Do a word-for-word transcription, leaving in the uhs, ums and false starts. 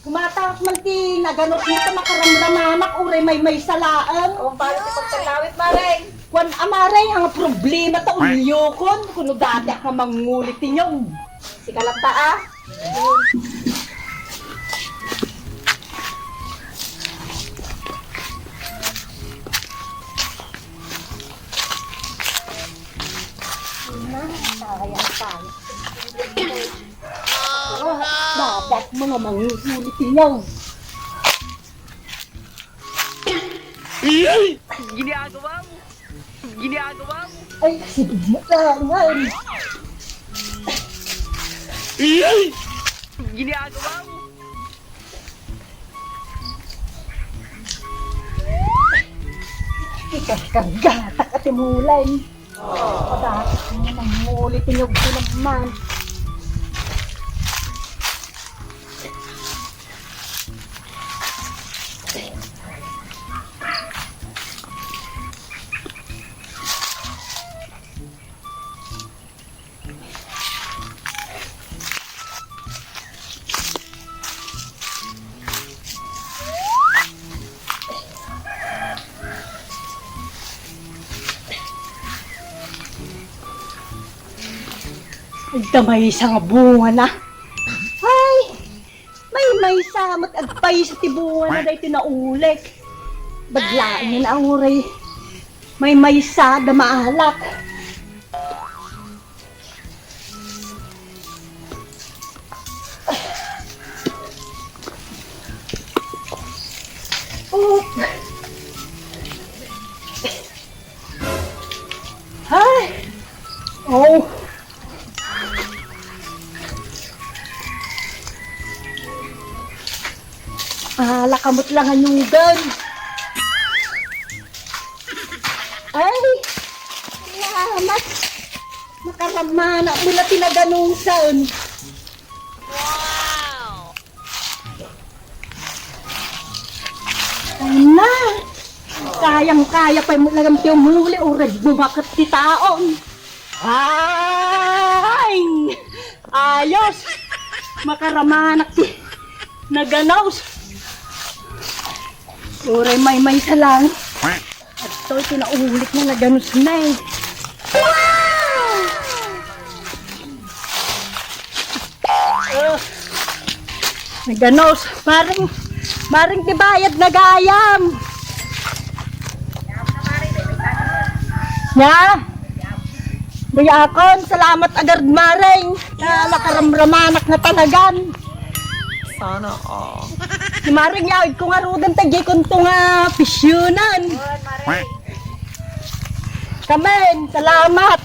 Kumatak man ti naganot mo ta makaramramanak uray maymaysa laeng. O, paano ti pagtagawid, Mare? Kuan a, Mare, ang problema ta ulyokon. Kuno dati ak nga manguli ti niyog. Sika latta, a. Sayang, sayang. Dapat mga manguhuli ti niyog. Ginagawa mo. Ginagawa mo. Ay, sige na lang, ay. Ginagawa mo. Ikarkargatak a timulay. Padaak nga manguli ti niyog ko naman. Adda maysa nga bunga na. Ay, maymaysa met agpayso ti bunga na daytoy naulik. Badlaen nga nauray. Maymaysa da maalak. Oh. Ay. Oh. Ah, lakamot lang anyugan. Ay, salamat. Makaramana mo na tinaganusan. Wow! Ay na! Kayang-kaya pay mo lang ti umuli, uray bumaket ti taon. Ay! Ayos! Makaramanak ti naganos. Uray maymaysa lang. Adtoy ti naulik nga naganos na eh. Wow! Ah, naganos. Maring, maring ti bayad na gayam. Ya? Dayakon, salamat agard, Maring. Ta makaramramanak nga talagan. Sana all. Ni Maring, yaid ko ngaruden ta diay kunto nga pisyonan. Kamen, salamat.